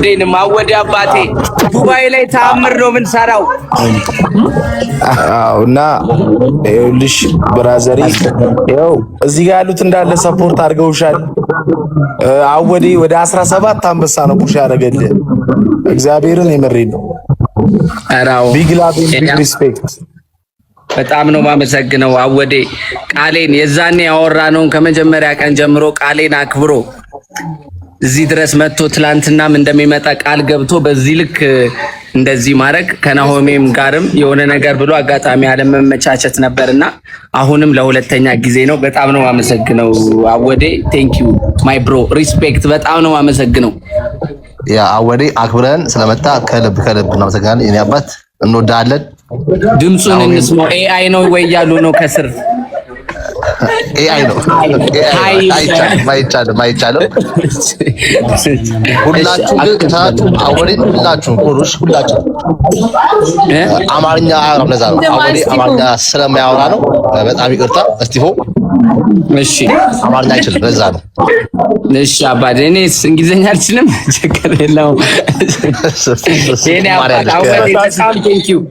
አወዴንም አወዴ አባቴ ዱባይ ላይ ተአምር ነው የምንሰራው። አዎ እና ይኸውልሽ brother ዬ፣ ይኸው እዚህ ጋር ያሉት እንዳለ support አድርገውሻል። አወዴ ወደ 17 አንበሳ ነው push ያደረገልህ። እግዚአብሔርን የምሬን ነው። Big love, big respect። በጣም ነው የማመሰግነው አወዴ። ቃሌን የዛኔ ያወራነውን ከመጀመሪያ ቀን ጀምሮ ቃሌን አክብሮ እዚህ ድረስ መጥቶ ትላንትናም እንደሚመጣ ቃል ገብቶ በዚህ ልክ እንደዚህ ማድረግ ከናሆሜም ጋርም የሆነ ነገር ብሎ አጋጣሚ አለመመቻቸት ነበርና አሁንም ለሁለተኛ ጊዜ ነው። በጣም ነው የማመሰግነው አወዴ። Thank you, my bro, respect። በጣም ነው የማመሰግነው። Yeah, አወዴ አክብረን ስለመጣ ከልብ ከልብ እናመሰግናለን። የኔ አባት እንወዳለን። ድምፁን እንስማው። AI ነው ወይ እያሉ ነው ከስር። AI ነው። አይቻልም፣ አይቻልም፣ አይቻልም። ሁላችሁ ግን ከቻላችሁ አወዴን ሁላችሁ follow ሽ ሁላችሁ። አማርኛ አያወራም፣ ለዛ ነው። አወዴ አማርኛ ስለማያወራ ነው። በጣም ይቅርታ እስቲፎ። እሺ። አማርኛ አይችልም፣ ለዛ ነው። እሺ አባቴ፣ እኔስ እንግሊዝኛ አልችልም፣ ችግር የለውም። የኔ አባት አወዴ በጣም thank you።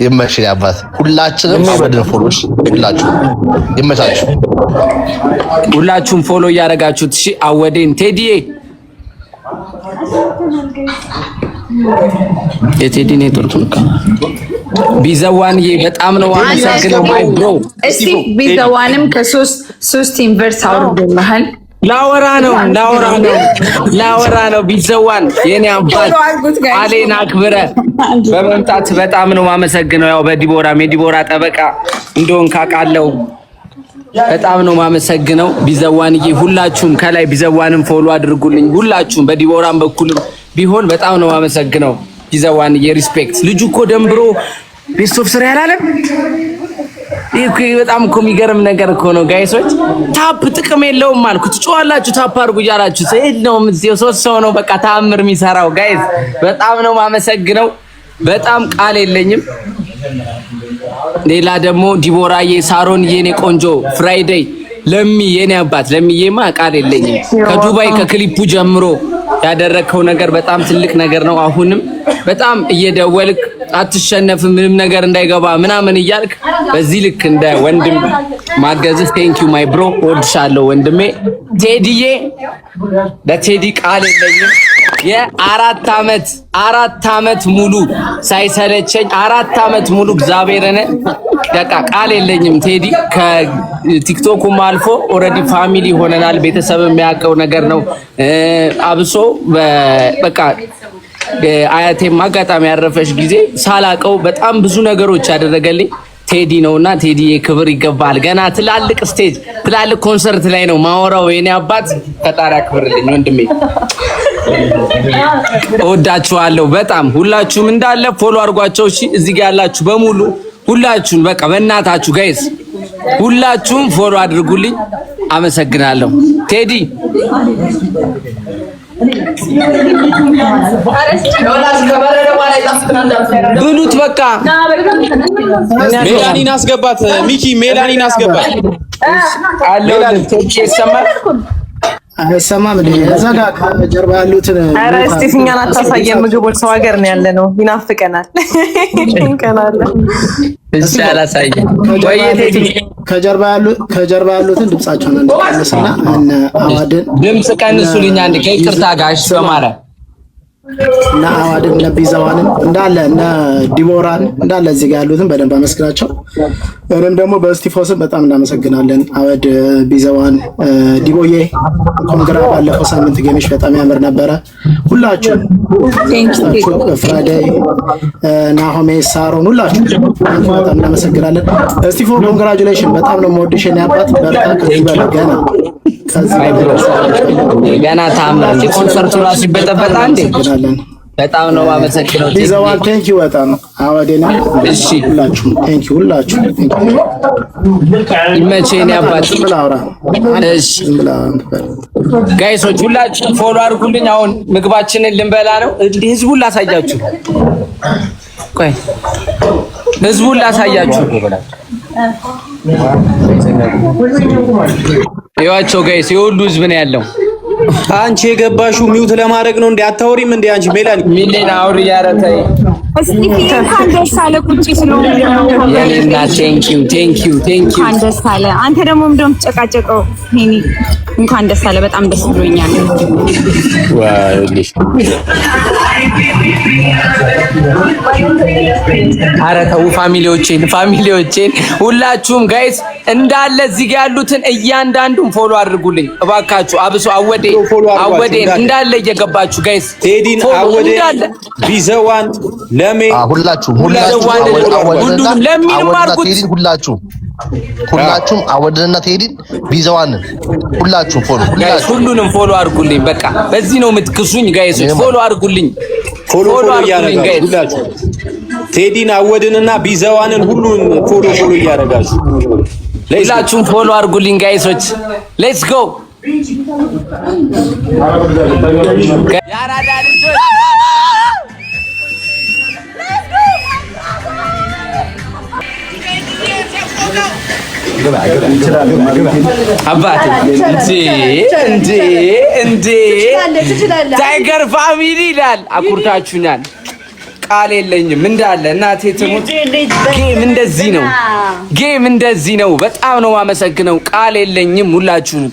ይመችሽ አባት። ሁላችንም አወድን follow ሽ ሁላችሁ ይመቻችሁ። ሁላችሁም follow እያደረጋችሁት እሺ። አወዴን ቴዲዬ፣ የቴዲ ኔትወርክ ነው። ቢዘዋንዬ በጣም ነው አመሰግነው my bro። እስቲ ቢዘዋንም ከሶስት ሶስት universe አውርዶልሃል። ላወራ ነው፣ ላወራ ነው፣ ላወራ ነው። ቢዘዋን የኔ አባት ቃሌን አክብረ በመምጣት በጣም ነው ማመሰግነው። ያው በዲቦራም የዲቦራ ጠበቃ እንደሆን ካቃለው በጣም ነው ማመሰግነው ቢዘዋንዬ። ሁላችሁም ከላይ ቢዘዋንም follow አድርጉልኝ። ሁላችሁም በዲቦራም በኩልም ቢሆን በጣም ነው ማመሰግነው ቢዘዋንዬ። Respect። ልጁ እኮ ደንብሮ best of three አላለም። ይህ በጣም እኮ የሚገርም ነገር እኮ ነው guys ኦች። Tap ጥቅም የለውም አልኩ። ትጮዋላችሁ፣ tap አድርጉ እያላችሁ የለውም። እዚህ ሶስት ሰው ነው በቃ ተአምር የሚሰራው guys። በጣም ነው ማመሰግነው። በጣም ቃል የለኝም። ሌላ ደግሞ ዲቦራዬ፣ ሳሮን የኔ ቆንጆ፣ ፍራይዴይ፣ ለሚ የኔ አባት፣ ለሚዬማ ቃል የለኝም። ከዱባይ ከክሊፑ ጀምሮ ያደረግከው ነገር በጣም ትልቅ ነገር ነው። አሁንም በጣም እየደወልክ አትሸነፍም፣ ምንም ነገር እንዳይገባ ምናምን እያልክ በዚህ ልክ እንደ ወንድም ማገዝህ thank you, my bro። እወድሻለሁ ወንድሜ ቴዲዬ። ለቴዲ ቃል የለኝም። የ4 ዓመት 4 ዓመት ሙሉ ሳይሰለቸኝ 4 ዓመት ሙሉ እግዚአብሔርን በቃ ቃል የለኝም። ቴዲ ከቲክቶኩም አልፎ already family ሆነናል። ቤተሰብ የሚያውቀው ነገር ነው። አብሶ በቃ አያቴም አጋጣሚ ያረፈች ጊዜ ሳላቀው በጣም ብዙ ነገሮች ያደረገልኝ ቴዲ ነውና ቴዲ ክብር ይገባል። ገና ትላልቅ stage ትላልቅ ኮንሰርት ላይ ነው ማወራው። የኔ አባት ፈጣሪ አክብርልኝ ወንድሜ። እወዳችኋለሁ በጣም ሁላችሁም እንዳለ follow አድርጓቸው። እሺ እዚህ ጋር ያላችሁ በሙሉ ሁላችሁም በቃ በእናታችሁ guys ሁላችሁም follow አድርጉልኝ። አመሰግናለሁ ቴዲ። ብሉት በቃ። ሜላኒን አስገባት ሚኪ፣ ሜላኒን አስገባት። ይሰማል። አይሰማም እንዴ? እዛ ጋር ከጀርባ ያሉትን ኧረ እስቲ እኛን አታሳየን። ምግቦች ሰው ሀገር ነው ያለ ነው፣ ይናፍቀናል። እንቀናለን። እሺ አላሳየም ወይ ቴዲ? ከጀርባ ያሉትን ድምጻቸውን እንቀንስና እነ አዋድን ድምፅ ቀንሱልኝ አንድ ከይቅርታ ጋር እሺ። በማርያም እነ አዋድን እነ ቢዛዋንን እንዳለ እነ ዲቦራን እንዳለ እዚህ ጋር ያሉትን በደንብ አመስግናቸው። እኔም ደግሞ በስቲፎስን በጣም እናመሰግናለን። አወድ፣ ቢዛዋን፣ ዲቦዬ congra። ባለፈው ሳምንት game ሽ በጣም ያምር ነበረ። ሁላችሁም ፍራይዴይ፣ ናሆሜ፣ ሳሮን ሁላችሁ በጣም እናመሰግናለን። እስቲፎ congratulation፣ በጣም ነው የምወድሽ የኔ አባት። በርታ፣ ከዚህ በላይ ገና ከዚህ በላይ ገና ታምር ኮንሰርቱ ራሱ ይበጠበጣ እንዴ። በጣም ነው የማመሰግነው። ቢዛዋን thank you በጣም አወዴና እሺ ሁላችሁም thank you ሁላችሁም thank you። ይመችህ የኔ አባት። ዝም ብለህ አውራ። እሺ ዝም ብለህ እንትን በል። Guys ኦች ሁላችሁም follow አድርጉልኝ። አሁን ምግባችንን ልንበላ ነው። እንዲህ ህዝቡን ላሳያችሁ። ቆይ ህዝቡን ላሳያችሁ። ይዋቸው guys፣ የሁሉ ህዝብ ነው ያለው። አንቺ የገባሽው mute ለማድረግ ነው እንዴ? አታወሪም እንዴ አንቺ ሜላኒ? ሚሊን አውሪ። ኧረ ተይ። እስጢፌ እንኳን ደስ አለ። ቁጭ ስለሆነ ነው። የኔ እናት thank you, thank you, thank you። እንኳን ደስ አለ። አንተ ደግሞ ምንድን ነው የምትጨቃጨቀው? ሄኒ እንኳን ደስ አለ። በጣም ደስ ብሎኛል። ዋልሽ። ኧረ ተው family ዎቼን፣ family ዎቼን ሁላችሁም guys እንዳለ እዚህ ጋር ያሉትን እያንዳንዱን follow አድርጉልኝ እባካችሁ። አብሶ አወዴ። Follow አድርጓቸው። አወዴን እንዳለ። እንዳለ እየገባችሁ guys ቴዲን፣ follow አወዴ፣ እንዳለ። ቢዘዋን፣ ለሜ። ሁላችሁም ሁላችሁም ሁሉንም ለሚንም አወድና አድርጉት። ቴዲን፣ ሁላችሁም ሁላችሁም አወድንና ቴዲን ቢዘዋንን ሁላችሁም follow Guys ሁላችሁም። ሁሉንም follow አድርጉልኝ። በቃ በዚህ ነው የምትክሱኝ guys ኦች። Follow አድርጉልኝ። Follow follow አድርጉልኝ እያደረጋችሁ Guys። ሁላችሁ ቴዲን፣ አወድንና ቢዘዋንን ሁሉን follow follow እያደረጋችሁ። ሁላችሁም follow አድርጉልኝ guys ኦች። Let's go ያራዳ ልጆች። አባቴ እንዴ እንዴ እንዴ፣ Tiger family ይላል። አኩርታችሁኛል። ቃል የለኝም። እንዳለ እናቴ ትሙት። Game እንደዚህ ነው። Game እንደዚህ ነው። በጣም ነው የማመሰግነው። ቃል የለኝም። ሁላችሁንም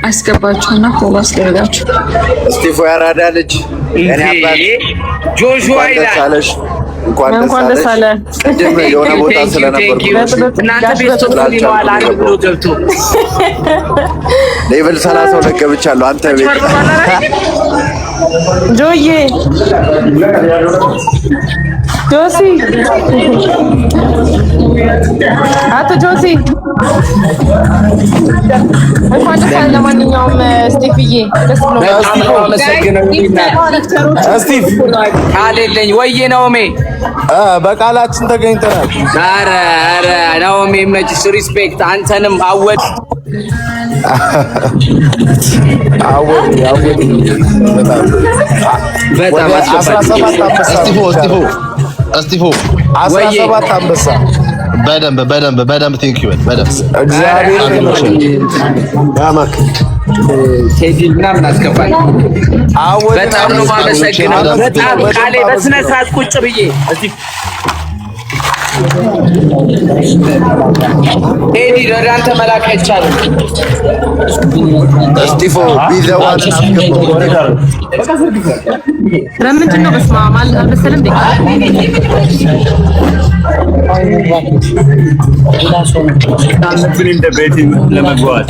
አስገባችሁና follow አስደረጋችሁ። እስጢፎ ያራዳ ልጅ የኔ አባት። ጆሹዋ እንኳን ደስ ይላል። አለሽ፣ እንኳን እንኳን ደስ ደስ አለ። አለሽ። ቅድም የሆነ ቦታ ስለነበርኩ ነው። እናንተ ቤት ይለዋል አንድ ብሎ ገብቶ። Level 32 ገብቻለሁ። አንተ ቤት ጆዬ፣ ጆሲ፣ አቶ ጆሲ እንኳን ደስ አለ። ለማንኛውም ስቲፍዬ ደስ ብሎ በጣም ነው የማመሰግነው። እስቲፍ። ቃል የለኝ። ወዬ ናኦሜ። በቃላችን ተገኝተናል። ኧረ ኧረ ናኦሜ መችስ፣ respect አንተንም አወድ። አወድ አወድ በጣም በጣም ወደ 17 አንበሳ። እስጢፎ፣ እስጢፎ፣ እስጢፎ። 17 አንበሳ። በደንብ በደንብ በደንብ thank you በደንብ። እግዚአብሔር። ቴዲ ምናምን አስገባኝ። አወድ። በጣም ነው የማመሰግነው። በጣም ቃሌ በስነ ስርዓት ቁጭ ብዬ ቴዲ ወደ አንተ መላክ አይቻልም። እስጢፎ ቢዘዋን አስገባው። ለምንድን ነው? በስመ አብ አልበሰለም እንዴ? ለመግባት።